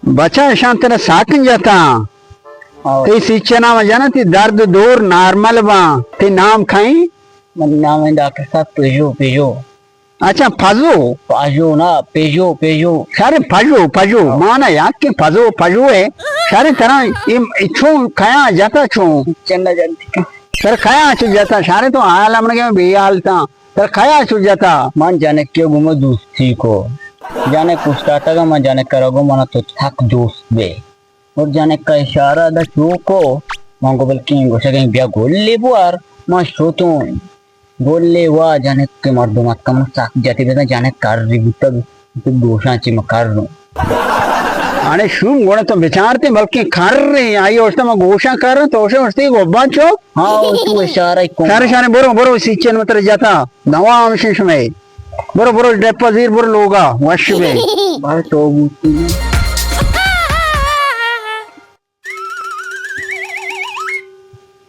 بچا، اشان ترا ساکن جتا۔ آؤ۔ تئی سیچ نام جانا، تی درد دور نارمل با۔ تی نام کھائیں؟ من نام ہے ڈاکٹر صاحب پیجو، پیجو۔ اچھا، پزو؟ پاجو نا، پیجو، پیجو۔ شر پجو، پجو۔ ہاں۔ مانا یاد کہ پزو، پجو ہے۔ شر ترا اے، اے چون کھیا جتا چون؟ چنڈا جنتی۔ تر کھیا چو جتا؟ شر تو حال ہم نہ بے حال تا۔ تر کھیا چو جتا؟ من جنک کے گمو دوستی کو۔ جنک استاد کا من جنک کرا گو منا تو تھک دوست بے۔ اور جنک کا اشارہ دا چوکو، من گو بلکیں گوشگیں بیا گلے بوار، من شتوں۔ گلے وا جنک کے مردم اتکا من سک جتی بزن جنک کر ری بوتا تو گوشاں چی من کر روں۔ اڑے شوم گوڑا تو بچارتے بلکیں کر رے، آئی اوشتا من گوشاں کر روں، تو اوشے اوشتے گوبان چو۔ ہاں، او تو اشارہ کن۔ شارے، شارے، برو، برو، سیچن متر جتا۔ دوا ہمشی شمے۔ برو، برو، ڈپا زیر، برو لوگا، وش بے۔ بھائی تو بوتی۔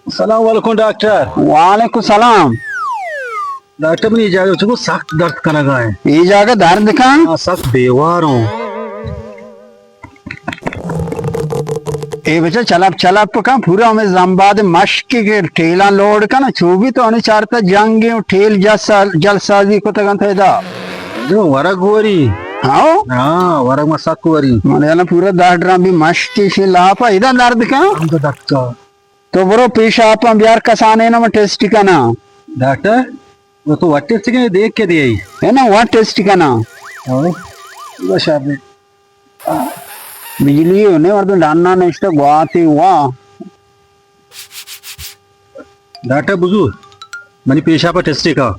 السلام علیکم ڈاکٹر۔ وعلیکم السلام۔ ڈاکٹر، منی اے جاگہ چکو سخت درد کنگا ہے۔ اے جاگہ درد کن؟ ہاں، سخت بیوار ہوں۔ اے بچہ چلپ چلپ کن، پورا ہمیں زمباد مشک کے ٹیلاں لوڈ کن، چو بھی تو انہیں چارتا جنگی ٹیل جل سا-، جل سازی کو تگن تھے دا۔ جو ورگ وری۔ ہاں؟ ہاں، ورگ ما سک وری۔ من یعنی پورا دہ ڈرام بھی مشک کے شی لاپا، ادا درد کن؟ ہم تو دکا۔ تو برو پیشاپاں بیار کسانے نا من ٹیسٹ کنا۔ ڈاکٹر، وہ تو وٹ ٹیسٹ کے دیکھ کے دے آئی۔ ہے نا، وٹ ٹیسٹ کنا۔ ہاں۔ بس آپ نے بجلی ہونے مردم ڈاننا نشتہ گواتے ہوا۔ ڈاکٹر بزور، منی پیشاپ ٹیسٹ کا۔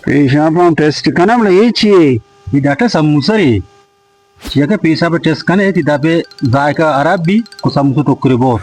پیشاپ ہم ٹیسٹ کنا، بلے اے چی ہے؟ یہ ڈاکٹر سموسہ ری۔ چیا کہ پیشاپ ٹیسٹ کنے، تی دپے ذائقہ خراب بی، کو سموسہ ٹکرے بور۔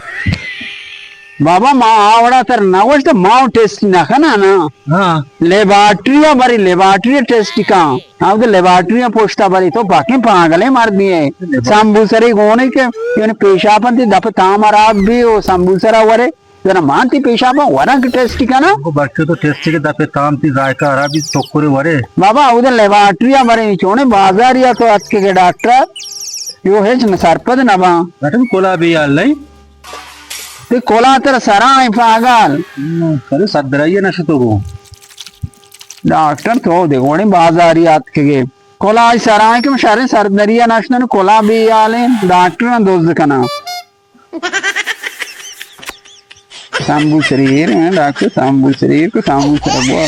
بابا، ما آوڑا تر نہ گوشت، ما ٹیسٹ نہ کنا نا۔ ہاں۔ لیبارٹری ء بری، لیبارٹری ء ٹیسٹ کن۔ ہاں، تو لیبارٹری ء پوشتا بری، تو باقی پاگلیں مردی ہے۔ لیبار- سمبوسری گونے کے، یعنی پیشاپ انتی دپ تام خراب بی، او سمبوسرا ورے۔ جنا مان تی پیشاپاں وراں کہ ٹیسٹ کناں؟ کو بچو تو ٹیسٹ کے دپے تام تی ذائقہ خرابی ٹکرے ورے۔ بابا، اودے لیبارٹری ء برے، چونے بازاری ء تو اتکے کہ ڈاکٹر، یو ہچ نہ سرپد نہ باں۔ ڈاکٹر کلا بے حال نہیں۔ تے کلا تر سرا ہیں پاگل۔ ہم، سر سردرائی نہ شتو گو۔ ڈاکٹر تو دے گوڑے بازاری ء اتکے کہ کلا سرا ہیں کہ شریں سردری نہ شتن، کلا بے حال ہیں، ڈاکٹر دوز کناں۔ سامبو شریر، ہاں، ڈاکٹر سامبو شریر کو سامبو شربو۔